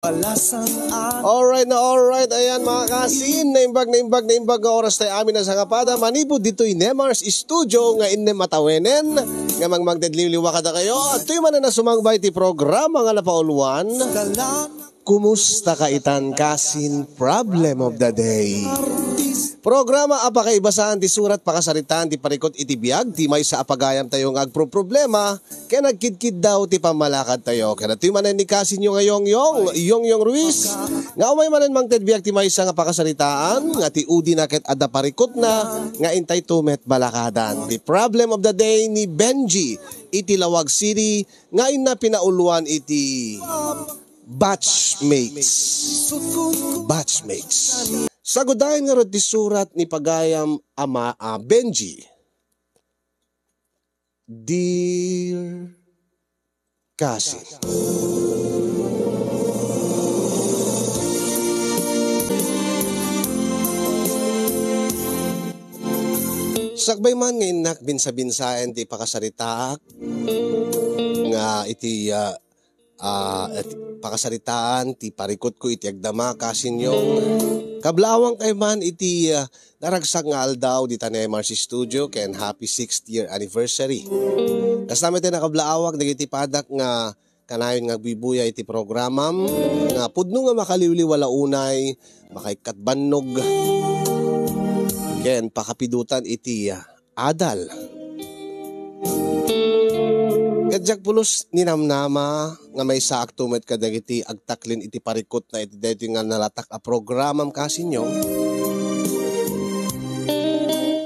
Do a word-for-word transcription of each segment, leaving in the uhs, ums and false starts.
Alright na, alright. Ayan, mga kasin, naimbag, naimbag, naimbag nga oras tayo amin na sangapada. Manipud ditoy Nemar's Studio nga innem a tawenen nga mangmangted liwliwa kada kayo. At tuy man na sumangbay ti programa nga napauluan. Kumusta ka itan, kasin? Problem of the day. Programa a pakaibasan ti surat pakasaritaan ti parikut iti biag ti maysa a pagayam tayo nga agproproblema ken agkidkiddaw ti pammalakad tayo. Ken adtoy manen ni kasinyo nga Yongyong, Yongyong Ruiz, nga umay manen mangted biag ti maysa nga pakasaritaan nga ti udina ket adda parikutna nga intay to met balakadan. The problem of the day ni Benji iti Lawag City nga inna pinauluan iti batchmates. Batchmates. Sagudayen ngarud ti surat ni pagayam ama a Benji. Dear Cousin. Sakbay man nga innak binsa-binsaen ti pakasaritaak nga iti, ah, ah, iti pakasaritaan ti parikutko iti agdama, kasin Yong. Kablaawangkayo man iti, ah, naragsak nga aldaw dita Nemar's Studio ken happy sixth year anniversary. Kasta met ti nakablaawak dagiti padak nga kanayon nga agbuybuyay iti programam nga pudno nga makaliwliwa la unay, makaikkat bannog, ken pakapidutan iti, ah, adal. Ket diak pulos ninamnama nga maysaak to met kadagiti agtaklin iti parikutna iti daytoy nga nalatak a programam, kasin Yong.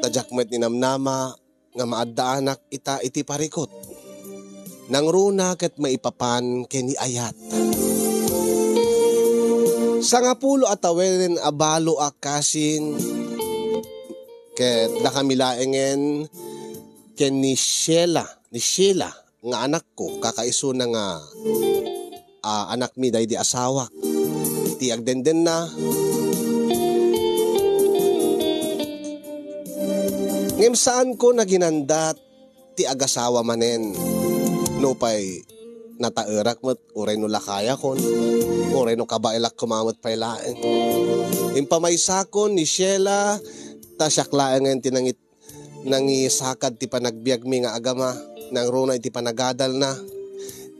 Ta diak met ninamnama nga maaddaanak ita iti parikut. Nangruna ket maipapan ken ni ayat. Sangapulo a tawen a balo a kasin ket dakami laengen ken ni Sheila, ni Sheila nga anakko, kakaisuna nga, ah, anakmi daydi asawak. Ti agdendenna, ngem saanko naginandat ti agasawa manen. Nupay nataerak met, uray no lakayakon, uray no kabaelak koma met pay laeng. Impamaysakon ni Sheila, ta siak laengen ti nangit-, nangisakad ti panagbiagmi nga agama, nangruna iti panagadalna.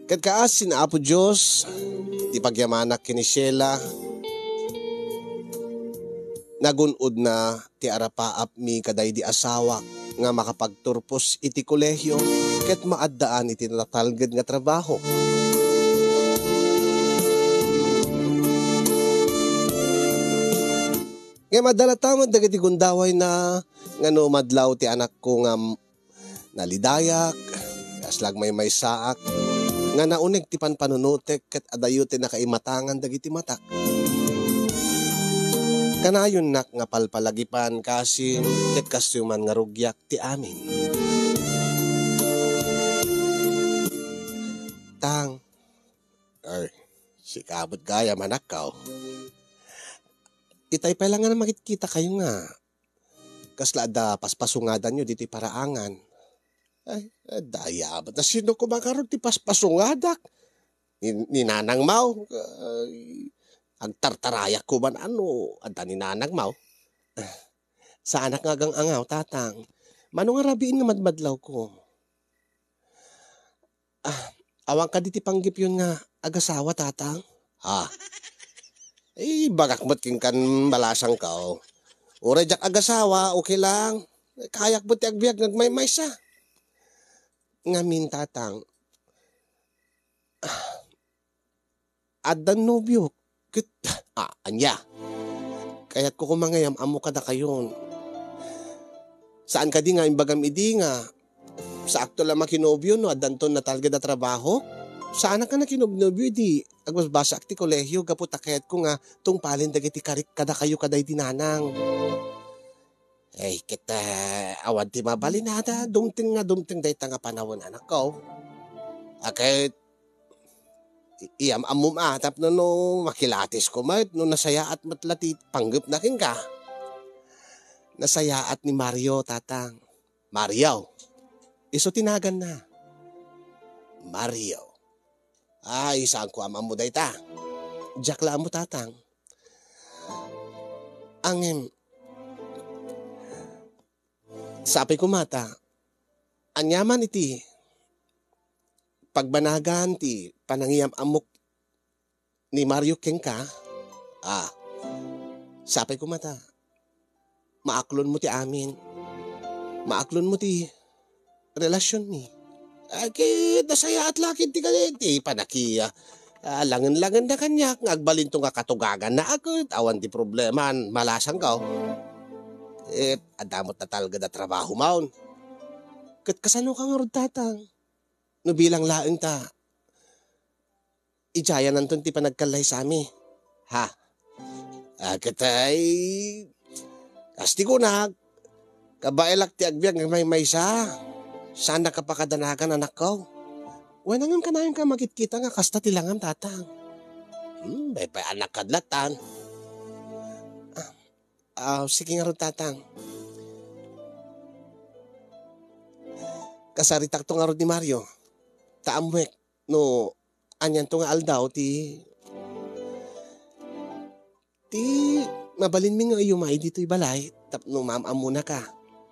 Ket kaasi ni Apo Dios, ti pagyamanak ken ni Sheila, nagun-odna ti arapaapmi kadaydi asawak nga makapagturpos iti kolehio ket maaddaan iti natalged nga trabaho. Ngem adda latta met dagiti gundawayna nga no madlaw ti anakko nga nalidayak, kasla agmaymaysaak, nga nauneg ti panpanunotek ket adayo ti nakaimatangan dagiti matak. Kanayonnak nga palpalagipan kasin, ket kastoy man nga rugiak ti amin. Tang, ay, sika met gayam, anakko. Itay pay la nga makitkitakayo nga kasla adda paspasungadanyo ditoy paraangan. Ay, adda aya met. Sino koma ngarud ti paspasungadak? Ni, ni Nanang Mau? Ay, agtartarayak koma no adda ni Nanang Mau. Saanak nga agang-angaw, Tatang. Mano nga rabiin nga madmadlawko? Ah, awan kadi ti panggepyon nga agasawa, Tatang? Ha? Eh, ibagak met kenka, balasangko. Uray diak agasawa, okay lang. Kayak met ti agbiag nga agmaymaysa. Ngamin, Tatang, ah, addan nobio. Ket, ah, ania? Kayatko koma nga iyam-ammo kadakayon. Saan kadi nga imbagam idi nga saakto la makinobio no addanton natalged a trabaho? Saanak nga nakinobnobio idi agbasbasaak ti kolehio gapu ta kayatko nga tungpalen dagiti karik kadakayo kadaydi Nanang. Ay, ket, ah, awan ti mabalin, ada, dumteng nga dumteng dayta nga panawen, anakko. A ket, i-, iyam-ammom a, tapno no makilatis ko met, no nasayaat met la ti panggepna kenka. Nasayaat ni Mario, Tatang. Mario. Isu ti naganna. Mario. Ay, saanko am-ammo dayta. Diak la ammo, Tatang. Ngem, sapay koma ta, aniaman iti pagbanagan ti panangiyam-ammok ni Mario kenka, a, sapay koma ta, maaklonmo ti amin. Maaklonmo ti relasionmi. Ay, ket nasayaat la ket ti kadi, ti panakiya. Ah, langen-langenna kaniak nga agbalinto nga katugaganna a ket awan ti problema, malasangko. Eh, adda met natalged a trabahom. Ket kasanoka ngarud, Tatang? No bilang laeng ta, idiayananton ti panagkallaysami. Ha? Ah, ket ay, kas ti kunak, kabaelak ti agbiag nga maymaysa. Saannak a pakadanagan, anakko. Wen, ngem kanayon ka makitkita nga kasta ti langam, Tatang. Hmm, bay-, bay-, anak kadlatan. Ah, ah, sige ngarud, Tatang. Kasaritakto ngarud ni Mario. Ta ammoek no anianto nga aldaw ti, ti mabalinmi nga umay ditoy balay tapno maam-ammonaka.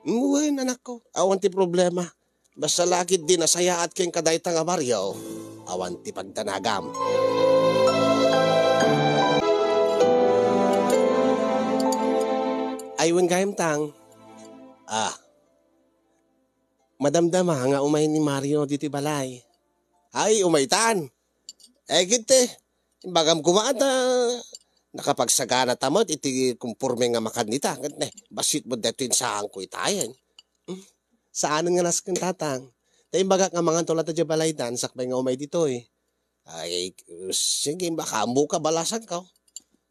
Wen, anakko, awan ti problema. Basta la ket di nasayaat kenka dayta nga Mario, awan ti pagdanagam. Ay, wen gayam, Tang. Ah, madamdama nga umay ni Mario ditoy balay. Ay, umaytan. Eh, ket, eh, imbagam koma ta nakapagsagana ta met iti kumporme nga makan nita. Ket, eh, bassit met daytoy insaanko itayen. Hmm. Saanen nga nasken, Tatang. Ta imbagak nga manganto latta diay balaydan sakbay nga umay ditoy. Ay, sige, baka ammoka, balasangko.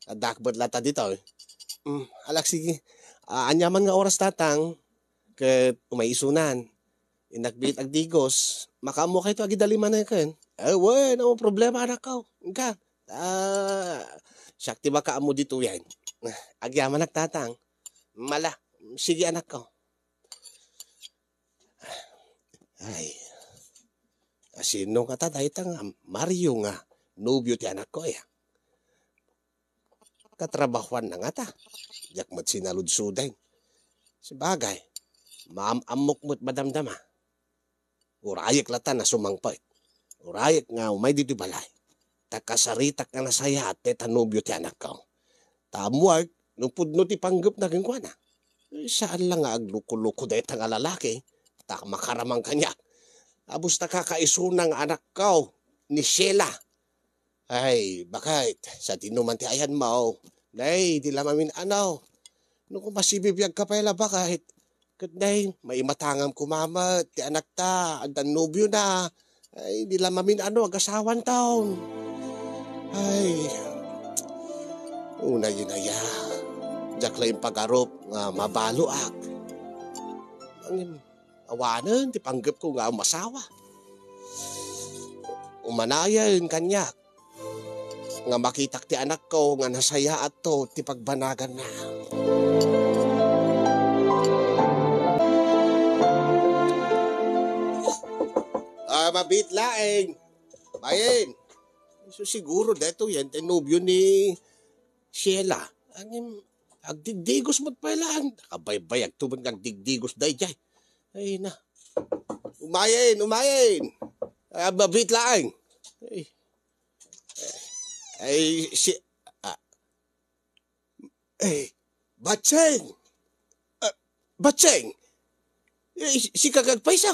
Addak met latta ditoy. Hmm, alak, sige. Ah, aniaman nga oras, Tatang, ket umay isunan. Innak biit agdigos, makaammokayto agidalimaneken. Eh, wen, no problema, anakko. Inka. Ah, siak ti makaammo ditoyen. Agyamanak, Tatang. Mala, sige, anakko. Ay, asino ngata dayta nga Mario nga nobio ti anakko, aya? Katrabahuanna ngata. Diak met sinaludsodeng. Sabagay, maam-ammok met madamdama. Urayek latta a sumangpet. Urayek nga umay ditoy balay. Ta kasaritak nga nasayaat dayta nobio ti anakko. Ta ammoak no pudno ti panggepna kenkuana. Eh, saan la nga agloko-loko dayta nga lalaki, ta makaramang kaniak. Abus ta kakaisuna nga anakko ni Sheila. Ay, baket, sadino man ti ayanmo? Nay, di la mamin-ano. No koma sibibiagka pay la, baket. Ket nay, maimatangam koma met ti anakta, addan nobiona. Ay, di la mamin-ano, agasawanton. Ay, unay, unay, a. Diak la impagarup nga mabaloak. Ngem, awanen ti panggepko nga umasawa. Umanayen kaniak nga makitak ti anakko nga nasayaatto ti pagbanaganna. Ah, mabiit laeng. Bayen. So, siguro daytoyen ti nobio ni Sheila. Ngem, agdigdigos met pay laeng. Nakabaybayagto met nga agdigdigos daydiay. Ay na. Umayen, umayen. Ah, mabiit laeng. Ay. Ay, si, ah, eh, Batseng! Ah, Batseng! Eh, si-, sika nga agpayso?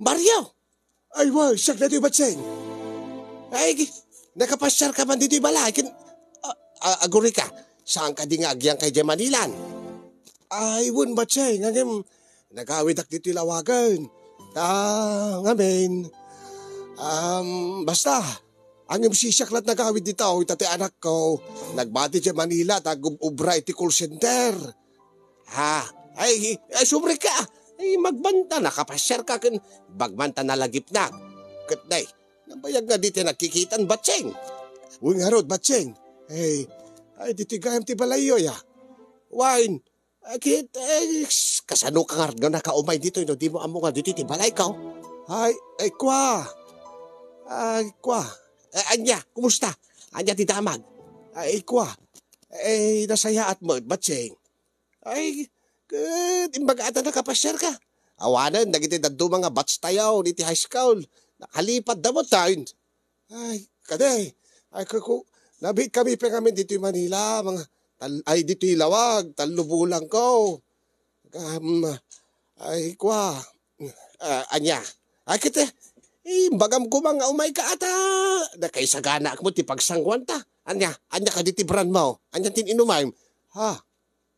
Mario! Ay, wa, siak daytoy, Batseng. Ay, gi-, nakapasiarka man ditoy balay, ken, ah, ah, agurika, saan kadi nga agyangka idiay Manilan? Ay, wen, Batseng, ngem, nagawidak ditoy lawagen. Ta, ngamin, um, basta, ngem sisiak la't nagawid dita, ita ti anakko, nagbati idiay Manila, ta agub-ubra iti call center. Ha? Ay, ay, subrek ka. Ay, magbanta, nakapasiarka ken bagmanta nalagipnak. Ket nay, nabayag nga di ti nagkikitan, Batseng. Wen ngarud, Batseng. Ay, ay, ditoy gayam ti balayyo, ya. Wen, Agit, eh, s-, kasano ka nga nakaumay ditoy, no? Di mo ammo nga ditoy ti balayko. Ay, ay, kwa. Ay, kwa. Eh, ania, kumusta? Ania ti damag? Ay, kua. Ay, nasayaat met, Batsing. Ay, ket imbagak a nakapasiarka. Awanen dagiti dadduma nga batch tayo iti high school. Nakalipatda met tayo. Ay, kadi. Ay, kuku, nabiitkami pay ngamin ditoy Manila, mga tal-, ay, ditoy Lawag, tallo bulangko. Am, ay, kua. Ah, ania? Ay, ket, eh, imbagam koma nga umayka ata. Nakaisaganaak met ti pagsanguanta. Ania? Ania kadi ti brand mo? Ania ti inumam? Ha?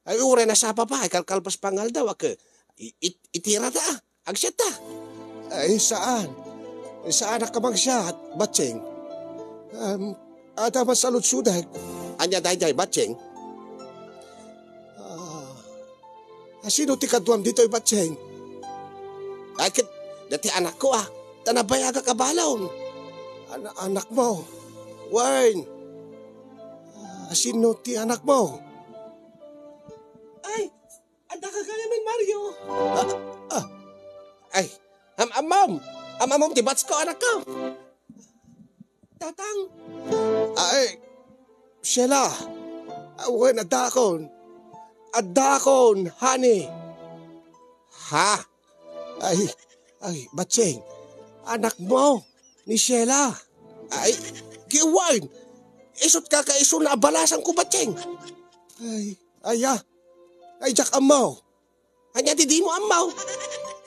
Ay, uray nasapa pay, kalkalpas pangaldaw, ak, i-, it-, itirata, ah. Agsiatta. Ay, saan? Saan a kamangsiat, Batsing? Um, adda man saludsodek. Ania daydiay, Batsing? Ah, asino ti kaduam ditoy, Batsing? Ay, ket, dati anakko, ah. Ta nabayagak a balon. Ana-, anakmo. Wayne. Ah, asino ti anakmo? Ay, adda ka gayam, Mario. Ah, ah. Ay, am-, ammom. Am-, ammom ti batch ko, anakko. Tatang. Ay, Sheila. Ah, wen, addakon. Addakon, honey. Ha? Ay, ay, Batsing. Anakmo, ni Sheila. Ay, kiwan. Isut' ka ka isu na abalasan ko, Batsing. Ay, aya. Ay, diak ammo. Ania ti dimo ammo?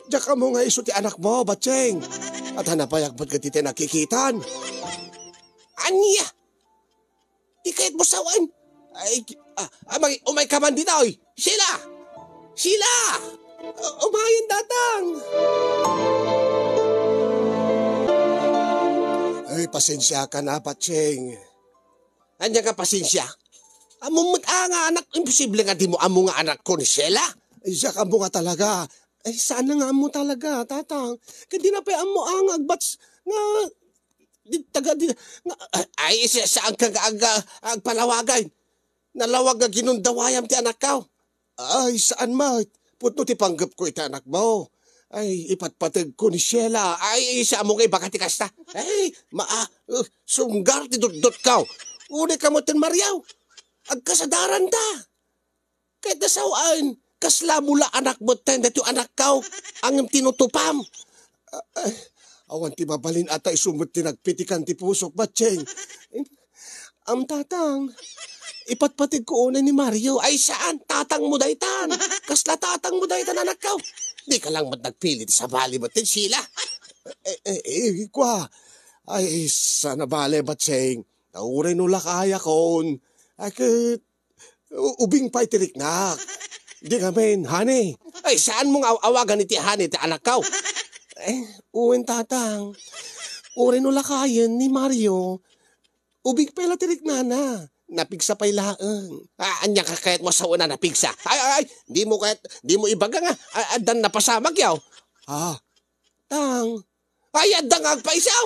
Diak ammo nga isu ti anakmo, Batsing. At hanapay agbat ket ti nakikitan. Ania? Di kayat mo sawen? Ay, ah, ah, mag-, umayka man ditoy. Sheila! Sheila! Ah, umayen, Tatang! Ay, pasensiakan, Batsing. Ania nga pasensia? Ammom met a nga anak, imposible nga dimo ammo nga anakko ni Sheila. Ay, diak ammo nga talaga. Ay, saan nga ammo talaga, Tatang. Ket di na pay ammo a nga agbatch nga di, taga di, nga, ay, sa-, saanka nga ag-, agpalawagan. Nalawag nga ginundawayam ti anakko. Ay, saan met? Pudno ti panggepko iti anakmo. Ay, ipatpategko ni Sheila. Ay, saan mo nga ibaga ti kasta? Ay, ma-, ah, uh, sunggar ti dutdotko. Unay ka met ten, Mario. Agkasadaranta. Ket nasawen, kasla mula anak met ten daytoy anakko, ngem tinutupam. Ah, ay, awan ti mabalin a ta isu met ti nagpitikan ti pusok, Batsing. Am, Tatang, ipatpategko unay ni Mario. Ay, saan? Tatangmo daytan. Kasla tatangmo daytan, anakko. Dika lang met nagpili ti sabali met ten, Sheila. Eh, eh, eh, kua. Ay, saan a bale, Batsing. Uray no lakayakon. Ay, ket, u-, ubing pay ti riknak. Di ngamin, honey. Ay, saan mo nga aw-, awagan iti honey ti anakko? Eh, wen, Tatang. Uray no lakayen ni Mario, ubing pay la ti riknana. Napigsa pay laeng. Ah, ania ka kayat mo sawen a napigsa? Ay, ay, ay, di mo kayat, di mo ibaga nga, ah, addan napasamak yaw. Ah, Tang. Ay, adda nga agpaisaw.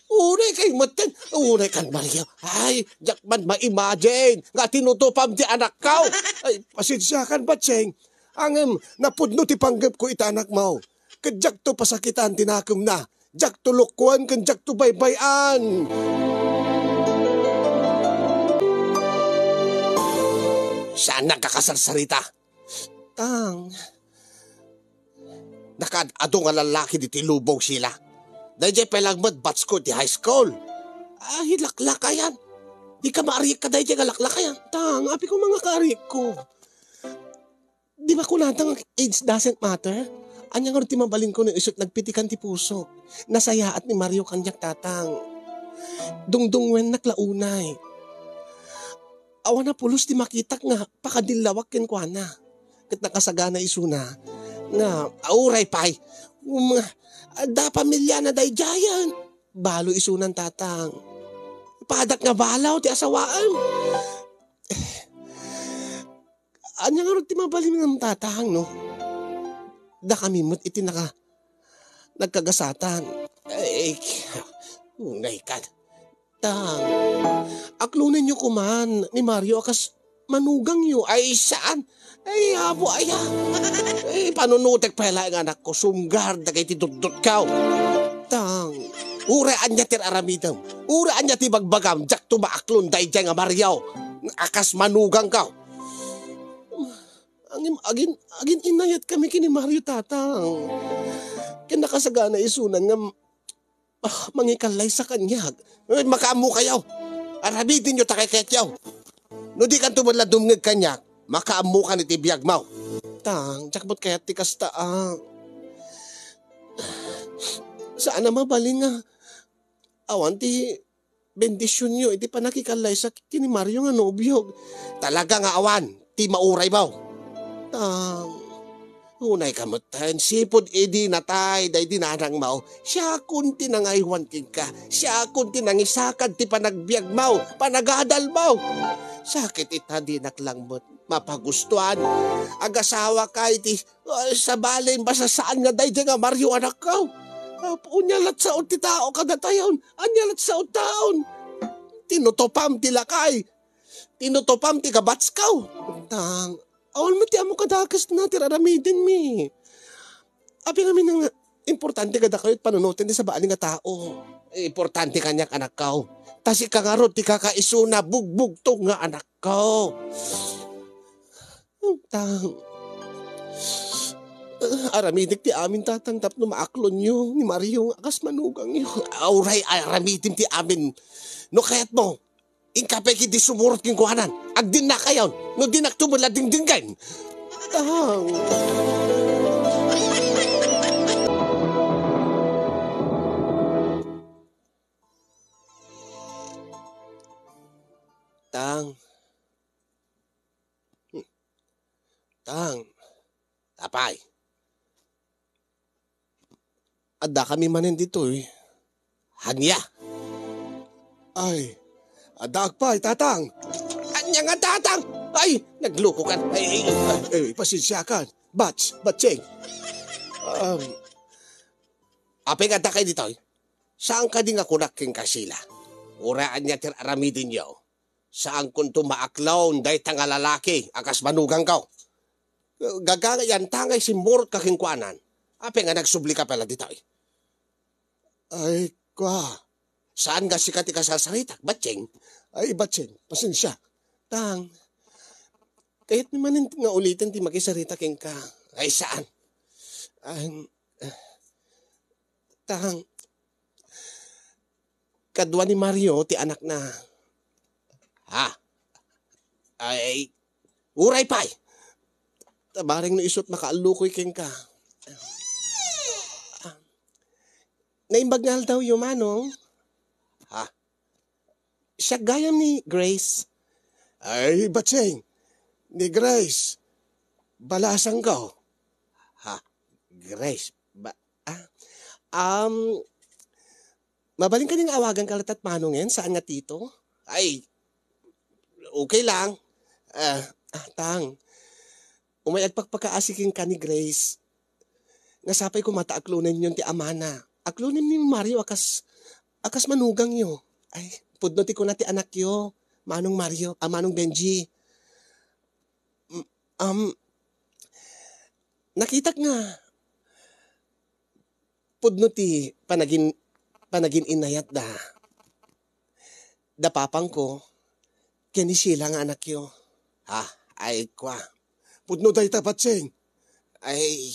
Unay kay metten, unay kan Mario. Ay, diak man ma-imagine nga tinutupam ti anakko. Ay, pasensiakan, Batsing. Ngem, napudno ti panggepko iti anakmo. Ket diakto pasakitan ti nakemna. Diakto lukkoen ken diakto baybay-an. Saan nga kakasarsarita? Tang. Nakaad-adu nga lallaki ditoy lubong, Sheila. Daydiay pay lang met batch ko iti high school. Ay, laklakayan. Dika maariek kadaydiay nga laklakayan. Tang, apay koma nga kaariekko. Di ba kunata nga age doesn't matter? Ania ngarud ti mabalinko no isut' nagpitikan ti pusok? Nasayaat ni Mario kaniak, Tatang. Dungdungngoennak la unay. Awan a pulos ti makitak nga pakadillawak kenkuana. Ket nakasagana isuna nga, a, uray pay, um, adda pamiliana daydiayen. Balo isunan, Tatang. Padak nga balo ti asawaem. Ania ngarud ti mabalinam, Tatang, no? Dakami met iti naka-, nagkagasatan. Ay, unay kan. Tang, aklonenyo koman ni Mario a kas manugangyo. Ay, saan? Ay, apo, aya. Ay, panunotek pay laeng, anakko, sunggar dagiti dutdotko. Tang. Uray ania ti aramidem, uray ania ti bagbagam, diakto maaklon daydiay nga Mario a kas manugangko. Agin-, agin-, agin-innayatkami ken ni Mario, Tatang. Ken nakasagana isunan nga, ah, mangikallaysa kaniak. Eh, makaammokayo. Aramidenyo ta kayatyo. No dikanto met la dumngeg kaniak, makaammokan iti biagmo. Tang, diak met kayat ti kasta, a. Saan a mabalin nga awan ti bendisionyo iti pannakikallaysa ken ni Mario nga nobiok. Talaga nga awan ti mauraymo. Tang, unayka metten, sipud idi natay daydi nanangmo, siakon ti nangaywan kenka, siakon ti nangisakad ti panagbiagmo, panagadalmo. Sakit ita, dinak lang met mapagustuan. Agasawaka iti, ah, sabali, basta saan nga daydiay nga Mario anakko. Apo, ania lat sao ti tao kadatayon? Ania lat sao taon? Tinutupam ti lakay. Tinutupam ti gabatsko. Tang, awan met ti ammo kadakesna ti raramidenmi. Apay ngamin nga importante kadakayo ti panunoten ti sabali nga tao? Importante kaniak, anakko. Ta sika ngarud ti kakaisuna, bugbugtong nga anakko. Tang, ah, aramidek ti amin, Tatang, tapno maaklonyo ni Mario a kas manugangyo. Uray aramidem ti amin. No kayatmo, inka pay ketdi sumurot kenkuana. Agdinnakayon, no dinakto met la dingdinggen. Tang. Tang. Hmm. Tang. Apay. Addakami manen ditoy. Ania? Ay, addaak pay, Tatang. Ania nga, Tatang? Ay, naglukokan. Ay, ay, ay, ay, pasensiakan. Bats, Batsing. Um, apay nga addakayo ditoy? Saan kadi nga kunak kenka, Sheila? Uray ania ti aramidenyo, saankonto maaklon dayta nga lalaki a kas manugangko. Gagangay anta nga isimmurot ka kenkuana. Apay nga nagsublika pay la ditoy? Ay, kua. Saan nga sika ti kasarsaritak, Batsing? Ay, Batsing, pasensia. Tang, kayatmi manen nga uliten ti makisarita kenka. Ay, saan? Ang, Tang, kadua ni Mario ti anakna. Ha? Ay, uray pay. Ta bareng no isut' makaallukoy kenka. Naimbag nga aldawyo, Manong. Ha? Siak gayam ni Grace. Ay, Batsing, ni Grace, balasangko. Ha? Grace, ba, ah, um, mabalin kadi nga awaganka latta manongen, saan nga tito? Ay, okay lang. Ah, ah, Tang, umay agpakpakaasi kenka ni Grace. Nga sapay koma ta aklonenyon ti amana. Aklonen ni Mario a kas, a kas manugangyo. Ay, pudno ti kuna ti anakyo, Manong Mario, a Manong Benji. Mm, um, nakitak nga pudno ti panagin-, panagin-inayat da, da papangko ken ni Sheila nga anakyo. Ha? Ay, kua. Pudno dayta, Batsing. Ay,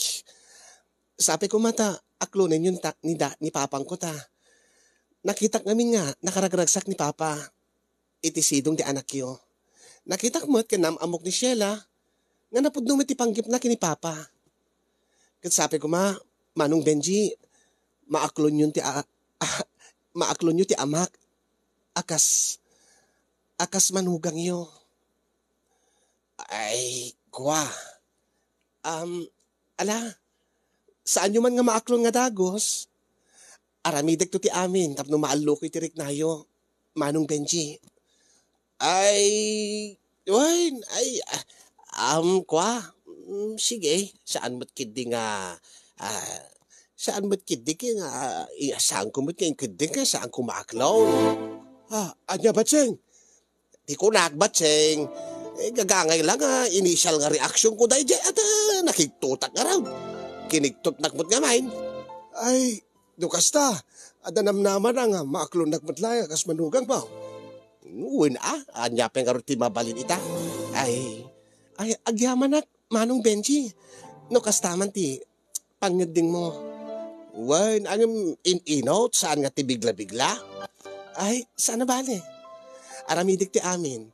sapay koma ta aklonenyon ta, ni da, ni papangko ta. Nakitak ngamin nga nakaragragsak ni Papa iti sidong ti anakyo. Nakitak met ken naam-ammok ni Sheila nga napudno met ti panggepna ken ni Papa. Ket sapay koma, Manong Benji, maaklonyon ti a-, a-, maaklonyo ti amak a kas, a kas manugangyo. Ay, kua. Um, ala, saanyo man nga maaklon nga dagus? Aramidekto ti amin tapno maallukoy ti riknayo, Manong Benji. Ay, wen, ay, ah, um, kua. Mm, sige, saan met ketdi nga, ah, saan met ketdi nga, ah, i-, saanko met nga inkeddeng nga saanko maaklon. Ah, ania, Batsing? Ti kunak, Batsing, eh, gagangay la nga initial nga reaksyon ko daydiay, at, ah, nakigtotak ngarud. Kinigtotnak met ngamin. Ay, no kasta, Adda namnamana nga maaklonnak met laeng a kas manugangmo. Wen a, ania pay ngarud ti mabalin ita? Ay, ay, agyamanak, Manong Benji. No kasta man ti pangngeddengmo. Wen, ngem in-inot, saan nga ti bigla-bigla? Ay, saan a bale. Aramidek ti amin.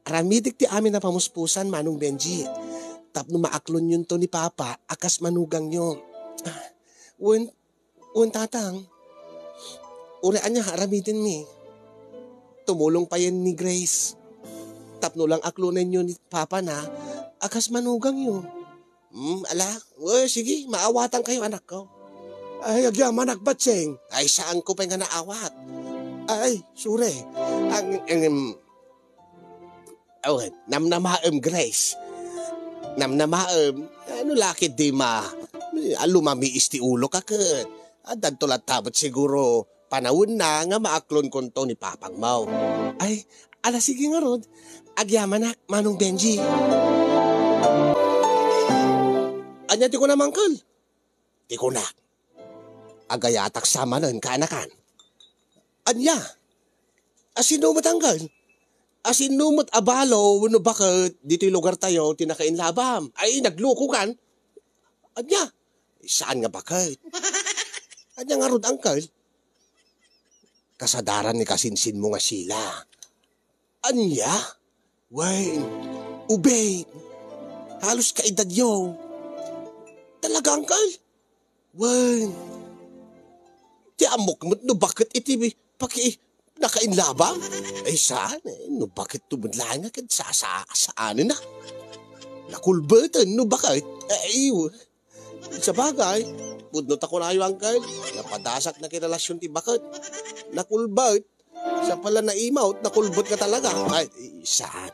Aramidek ti amin a pamuspusan, Manong Benji. Tapno maaklonyonto ni Papa a kas manugangyo. Ah, wen, wen, Tatang. Uray ania nga aramidenmi. Tumulong payen ni Grace. Tapno lang aklonenyo ni Papa na a kas manugangyo. Hmm, ala? O, sige, maawatankayo, anakko. Ay, agyamanak, Batseng. Ay, saanko pay nga naawat. Ay, sorry. Ang, ang, em, oh, namnamaem, Grace. Namnamaem. Ano lakit di ma, ah, lumamiis ti ulo ka ket. Addanto latta met siguro panawenna nga maaklonkonto ni Papangmo. Ay, ala sige ngarud. Agyamanak, Manong Benji. Ania ti kunam, Uncle? Ti kunak. Agayatak sa manen, kaanakan. Ania? Asino met, Uncle? Asino met a balo wenno baket ditoy lugartayo ti nakainlabam? Ay, nagluko kan? Ania? Saan nga baket? Ania ngarud, Uncle? Kasadaran ni kasinsinmo nga Sheila. Ania? Wen, ubing. Halos kaedadyo. Talaga, Uncle? Wen. Ti ammok met no baket iti paki-, nakainlabam? Ay, saan, eh. No baket to met laeng nga ket sa-, sa-, saan na? Nakulbeten no baket? Ay, Sabagay, pudno ta kunayo, Uncle. Napadasak na ti relasyon ti baket. Nakulbet. Sa pala naimawt, nakulbet nga talaga. Ay, saan?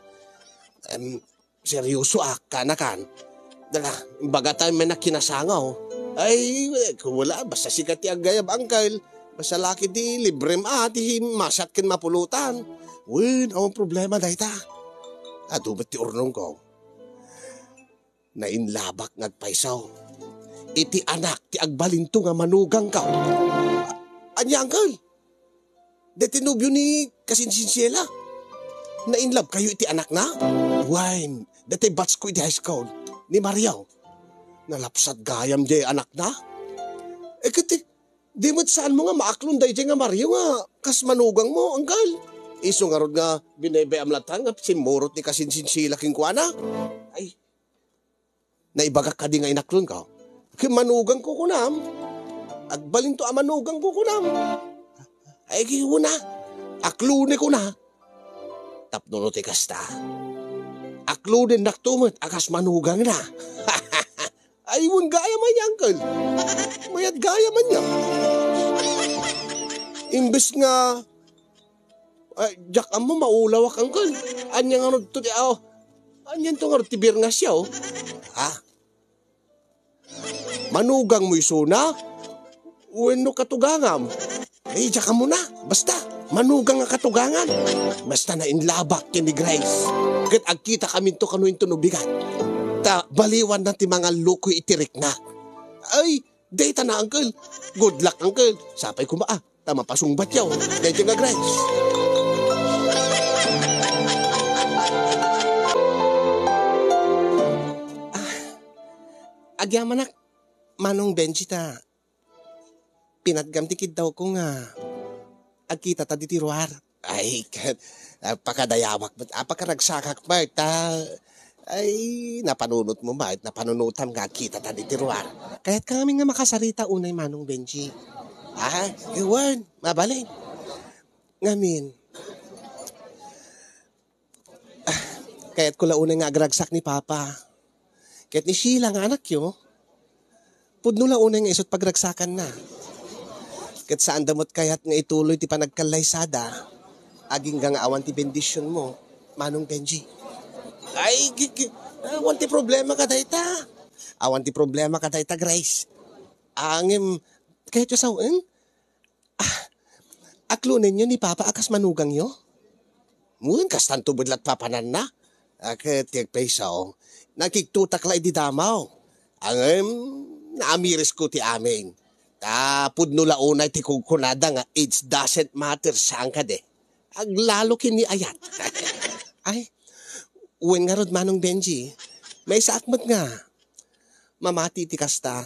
Em, seryoso ak, kaanakan. Dala, imbagatayo met a kinasangaw. Ay, wala, basta sika ti aggayam, Uncle. Basta lakit ti librem a, ti masat ken mapulotan. Wen, awan problema dayta. Adu met ti urnongko. Nainlabak nga agpayso iti anak ti agbalinto nga manugangko. Ania, Uncle? Daytoy nobio ni kasinsin Sheila? Nainlabkayo iti anakna? Wen, daytoy batchko iti high school, ni Mario. Nalapsat gayam diay anakna? Eh, ket di met saanmo nga maaklon daydiay nga Mario nga kas manugangmo, Uncle? Isu ngarud nga binebay-am latta nga simmurot ni kasinsin Sheila kenkuana? Ay, naibagak kadi nga inaklonko? Ket manugangko kunam? Agbalinto a manugangko kunam? Ay, ket kuna, aklonekona. Tapno no ti kasta, aklonennakto met a kas manugangna. Ay, wen gayam aya, Uncle. Mayat gayam aya. Imbes nga, ay, diak ammo, maulawak, Uncle. Ania ngarud to ti, aw, anianto ngarud ti birngas, yaw? Ha? Manugangmo isuna? Wenno katugangam? Ay, diak ammo na. Basta, manugang a katugangan. Basta nainlabak ken ni Grace. Ket agkitakaminto kano inton ubigat. Ta baliwanna ti mangalluko iti riknak. Ay, dayta na, Uncle. Good luck, Uncle. Sapay koma, ah, ta mapasungbatyo daydiay nga Grace. Ah, agyamanak, Manong Benji, ta pinatgam ti kiddawko nga agkitata ditoy ruar. Ay, ket, ah, pakadayawak met, ah, pakaragsakak met, ta, ay, napanunotmo met, napanunotam nga agkitata ditoy ruar. Kayatka ngamin nga makasarita unay, Manong Benji. Ah, ket wen, mabalin. Ngamin, ah, kayatko la unay nga agragsak ni Papa. Ket ni Sheila nga anakyo, pudno la unay nga isu ti pagragsakanna. Ket saanda met kayat nga ituloy ti panagkallaysada, agingga nga awan ti bendisionmo, Manong Benji. Ay, gi-, gi-, awan ti problema kadayta. Awan ti problema kadayta, Grace. Ngem, kayatyo sawen? Ah, aklonenyo ni Papa a kas manugangyo? Wen, kastanto met la ti papananna. Ah, ket ti agpayso, nakigtotak la idi damaw. Ngem, naamirisko ti amin. Ta pudno la unay ti kunkunada nga age doesn't matter, saan kadi? Aglalo ken ni ayat. Ay, wen ngarud, Manong Benji, maysaak met nga mamati ti kasta,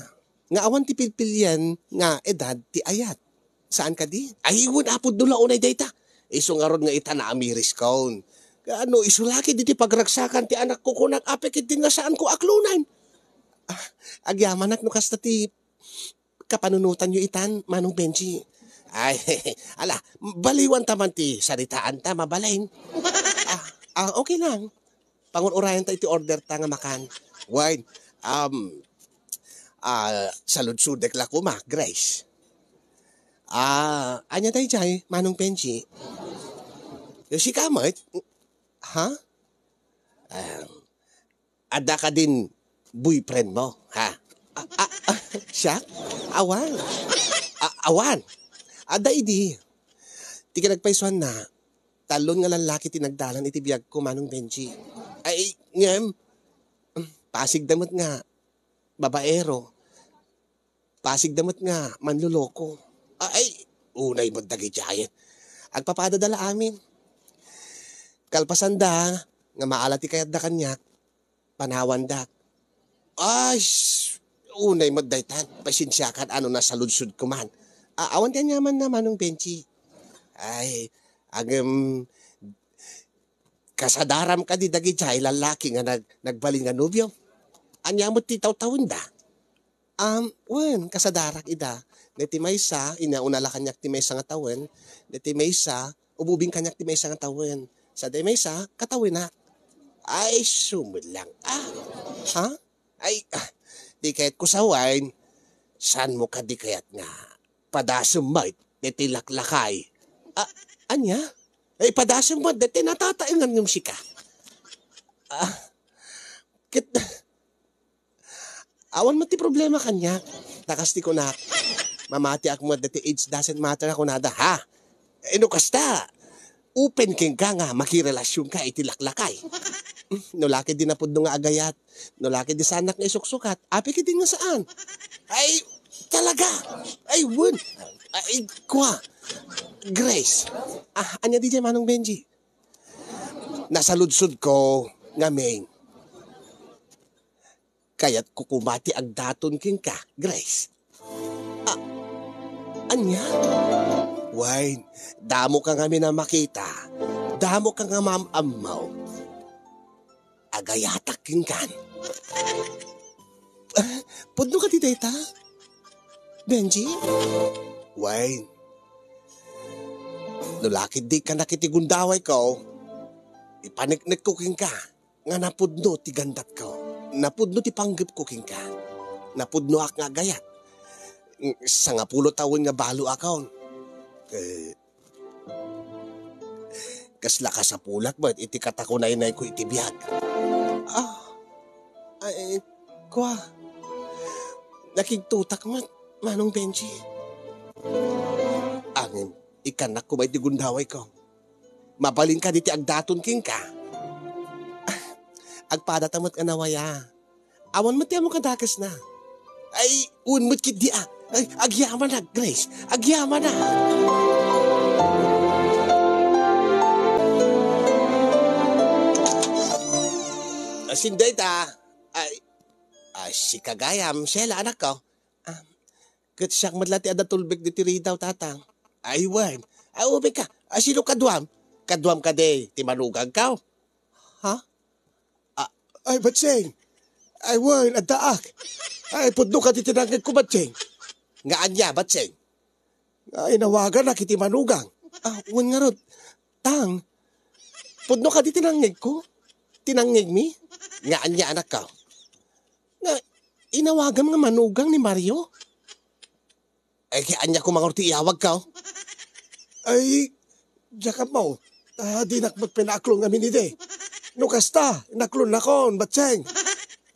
nga awan ti pilpilian nga edad ti ayat. Saan kadi? Ay, wen, a pudno la unay dayta. Isu ngarud nga ita naamiriskon. Nga no, isu la ket iti pagragsakan ti anakko, kunak, apay ketdin nga saanko aklonan. Ah, agyamanak no kasta ti kapanunotanyo itan, Manong Benji. Ay, ala, baliwanta man ti saritaanta, mabalin. Ah, ah, okay lang. Pangur-urayanta iti orderta nga makan. Wen, um, ah, saludsodek la koma, Grace. Ah, ania daydiay, Manong Benji? Sika met? Ha? Ah, adda kadin boyfriendmo, ha? A-, a-, a-, siak? Awan. A-, awan. Adda idi. Ti kinagpaysuanna, talon nga lallaki ti nagdalan iti biagko, Manong Benji. Ay, ngem, pasigda met nga babaero. Pasigda met nga manloloko. Ay, unay met dagiti ayan. Agpapadada la amin. Kalpasanda nga maala ti kayatda kaniak, panawandak. Ay, s-, unay met daytan. Pasensiakan a no nasaludsodko man. A-, awan ti aniamanna, Manong Benji. Ay, agem, kasadaram kadi dagiti lallaki nga nag-, nagbalin nga nobio? Ania met ti tawtawenda? Um, wen, kasadarak ida. Ne ti maysa, inauna la kaniak ti maysa nga tawen. Ne ti maysa, ububing kaniak ti maysa nga tawen. Sa ti maysa, katawenak. Ay, sumullang. Ah, ha? Ay, ah, di kayat ko sawen. Saan mo kadi kayat nga padasem met iti laklakay? Ah, ania? Ay, padasem met, deti natataengan ngem sika. Ah, ket, awan met ti problema kaniak. Ta kas ti kunak, mamatiak met deti age doesn't matter a kunada, ha? Eh, no kasta, open kenka nga makirelasionka iti laklakay. No la ketdi napudno nga agayat, no la ketdi saanak nga isuksukat, apay ketdi nga saan? Ay, talaga? Ay, wen. Ay, kua. Grace. Ah, ania diay, Manong Benji? Nasaludsodko ngamin. Kayatko koma ti agdaton kenka, Grace. Ah, ania? Wen, damoka ngamin a makita. Damoka nga maam-ammo. Agayatak kenkan. Ah, pudno kadi dayta? Benji? Wen. No la ketdi kanak iti gundawayko, ipaneknekko kenka nga napudno ti gandatko, napudno ti panggepko kenka, napudnoak nga agayat. Sangapulo tawen nga baloakon. Eh, kasla kasapulak met iti katakunaynayko iti biag. Ah, ay, kua, nakigtotak met, Manong Benji. Ngem, ikkannak koma iti gundawayko. Mabalin kadi ti agdaton kenka? Ah, agpadata met a nawaya. Awan met ti ammo kadakesna. Ay, wen met ketdi a. Ay, agyamanak, Grace. Agyamanak. Asin dayta. Ay, ah, sika gayam, Sheila, anakko. Ah, ket siak met la ti adda tulbek ditoy ridaw, Tatang. Ay, wen. Ah, ubing ka. Ah, sino kaduam? Kaduam kadi ti manugangko? Ha? Ah, ay, Batseng. Ay, wen, addaak. Ay, pudno kadi ti nangngegko, Batseng? Nga ania, Batseng? Nga inawaganak iti manugang. Ah, wen ngarud. Tang, pudno kadi ti nangngegko? Ti nangngegmi? Nga ania, anakko? Nga inawagam nga manugang ni Mario? Ay, ket ania koma ngarud ti iyawagko? Ay, diak ammo. Ah, dinak met pinaaklon ngamin idi. No kasta, inaklonnakon, Batseng.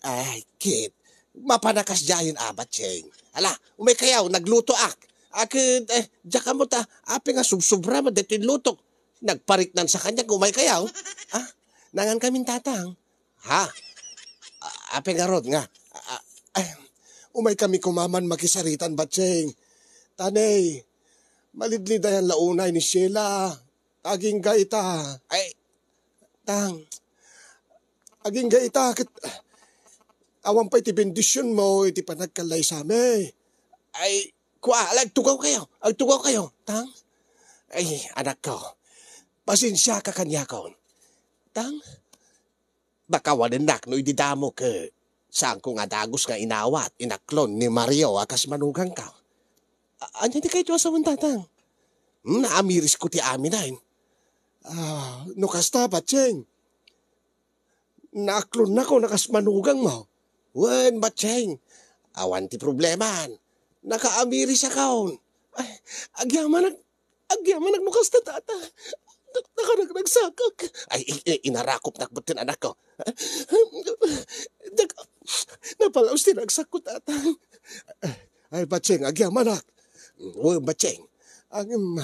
Ay, ket, mapanak kasdiayen a, Batseng. Ala, umaykayo, naglutoak. Ah, ket, eh, diak ammo ta, apay nga subsobra met daytoy lutok. Nagpariknansa kaniak nga umaykayo. Ah, nangankamin, Tatang. Ha? A-, apay ngarud nga? A-, a-, ay, umaykami koma man makisaritan, Batseng. Tane, malidlidayan la unay ni Sheila. Agingga ita. Ay, tang. Agingga ita, ket awan pay ti bendisionmo iti panagkallaysami. Ay, kua, ala, agtugaw kayo. Agtugaw kayo, tang. Ay, anakko. Pasensiaka kaniakon. Tang, bakawanennak no idi damo ket saanko nga dagus nga inawat, inaklon ni Mario a kas manugangko. A-, ania ti kayatyo a sawen, tatang? Hmm, naamirisko ti amin, ay. Ah, no kasta, Batcheng. Naaklonnakon a kas manugangmo. Wen, Batcheng. Awan ti problema. Nakaamirisakon. Ay, agyamanak, agyamanak no kasta, tata. Nak-, nakanagragsakak. Ay, i-, i-, inarakopnak met ken anakko. Nak-, napalaos ti ragsakko, tata. Ay, Batcheng, agyamanak. Wen, Batcheng. Ang,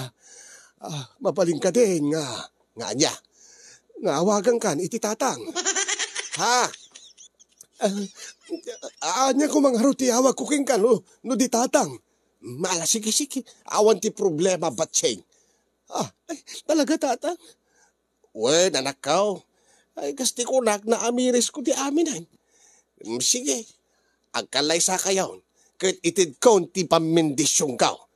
ah, mabalin ka din nga, nga ania? Nga awagankan iti tatang. Ha? Ah, ania koma ngarud ti awagko kenka no, no di tatang? Ala, sige, sige. Awan ti problema, Batcheng. Ah, ay, talaga, tatang? Wen, anakko. Ay, kas ti kunak, naamirisko ti amin, ay. Mm, sige. Agkallaysakayon, ket itedkon ti pammendisionko.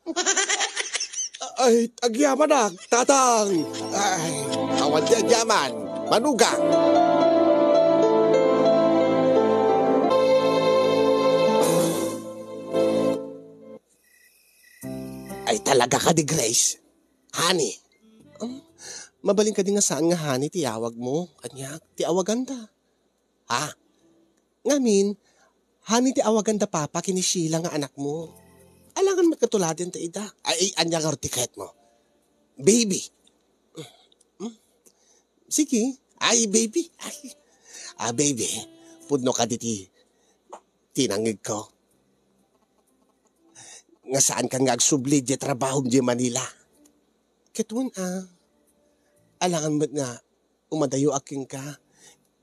Ay, agyamanak, tatang. Ay, awan ti agyaman. Manugang. Ay, talaga kadi, Grace? Honey? Um, mabalin kadi nga saan nga honey ti awagmo? Kaniak, ti awaganda. Ha? Ngamin, honey ti awaganda papa ken ni Sheila nga anakmo. Alangan met katuladen ta ida. Ay, ania ngarud ti kayatmo? Baby. Hmm? Sige. Ay, baby. Ay. Ah, baby, pudno kadi ti, ti nangngegko. Nga saankan nga agsubli diay trabahom diay Manila. Ket wen a, alangan met nga umadayoak kenka.